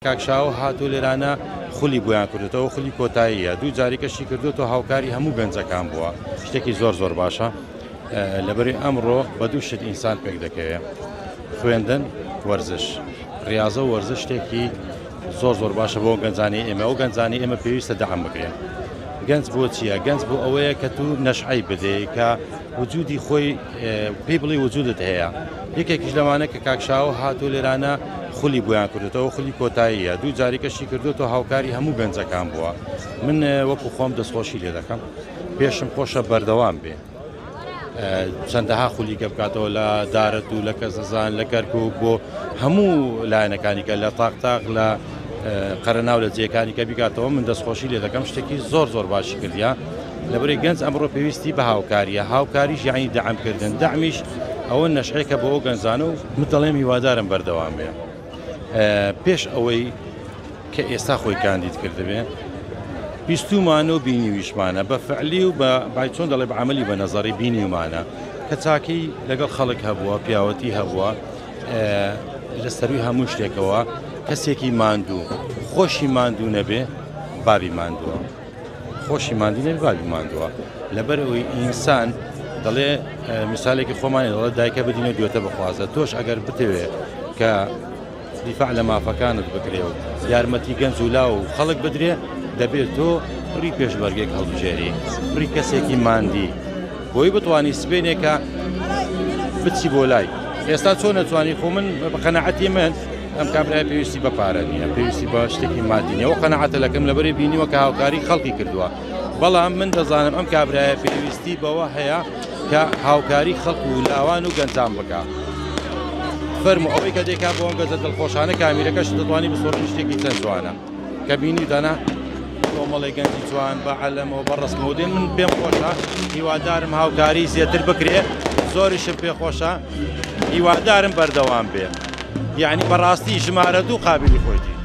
کاک شاهۆ هاتووە لێرانە خولی بۆیان کردوتەوە، خولی کۆتاییە، دوو جاری کەشی کردوتەوە، هاوکاری هەموو گەنجەکان بووە، شتێکی زۆر زۆر باشە. لەبەری ئەمڕۆ بە دوو شت ئینسان پێک دەکەوێ، خوێندن، وەرزش. ڕاضە و وەرزش شتێکی زۆر زۆر باشە بۆ گەنجانی ئێمە. ئەو گەنجانی ئێمە پێویستە دەعم بکرێن. گەنج بۆ چییە؟ گەنج بۆ ئەوەیە کە تو نەشعی بدەیت کە وجودی خۆی پێی بڵێ وجودت هەیە. یەکێکیش لەوانە کە کاک شاهۆ هاتووە لێرانە خولی بۆیان کردوتەوە، خولی کۆتاییە، دوو جاری کەشی کردوتەوە، هاوکاری هەموو گەنجەکان بووە. من وەکو خۆم دەستخۆشی لێ دەکەم، پێشم خۆشە بەردەوام بێ، چەندەها خولیکە بکاتەوە لە دارەت و لە کەسەزان لە کەرکک بۆ هەموو لایەنەکانی کە لە تاقتاق لە قەرەناو لە جێکانی کە بیکاتەوە. من دەستخۆشی لێ دەکەم، شتێکی زۆر زۆر باشی کردیا. لەبەری گەنج ئەمڕۆ پێویستی بە هاوکاریە، هاوکاریش یعنی دەعمکردن، دەعمیش ئەوە نەشعێکە بۆ ئەو گەنجانە و من دەڵێم هیوادارم بەردەوام بێ. پێش ئەوەی کە ئێستا خۆی کاندید کردبێ بیستومانە و بینیویشمانە بە فعلی و بە بای چۆن دەڵێ بە عملی بە نەزەڕی بینیومانە کە چاکەی لەگەڵ خەڵک هەبووە، پیاوەتی هەبووە. لە سەروی هەموو شتێکەوە کەسێکی ماندوو، خۆشی ماندوو نەبێ بابی ماندووە، خۆشی ماندوو نەبێ بابی ماندووە. لەبەر ئەوەی ئینسان دەڵێ میسالێکی خۆمانی دەڵێ دایکە بدینە دوێتە بخوازە. تۆش ئەگەر بتەوێ کە دیفاع لە مافەکانت بکرێ و یارمەتی گەنج و لاو و خەڵک بدرێ، دەبێت تۆ ڕی پێشمەرگێک هەڵبژێری، ڕی کەسێکی ماندی بۆی بتوانی سبێنێکە بچی بۆ لای. ئێستا چۆن نەتوانی؟ خۆ من بە قەنەعەتی من ئەم کابرای پێویستی بە پارە نییە، پێویستی بە شتێکی مادی نییە. ئەو قەنەعەتە لەکەم لەبەری بینیوە کە هاوکاری خەڵکی کردووە، بەڵام من دەزانم ئەم کابرایە پێویستی بەوە هەیە کە هاوکاری خەڵک و لاوان و گەنجان بکە. فەرمو ئەوەی کە دێکا بۆ ئەم گەنجە دڵخۆشانە، کامیرەکەش دەتوانی بسۆڕی، شتێکی چەند جوانە کە بینی دانا کۆمەڵی گەنجی جوان بە عەلەمەوە بە ڕسمەوە دێن. من پێم خۆشە، هیوادارم هاوکاری زیاتر بکرێ، زۆریشم پێخۆشە، هیوادارم بەردەوام بێ. یعنی بەڕاستی ژمارە دوو قابلی خۆیتی.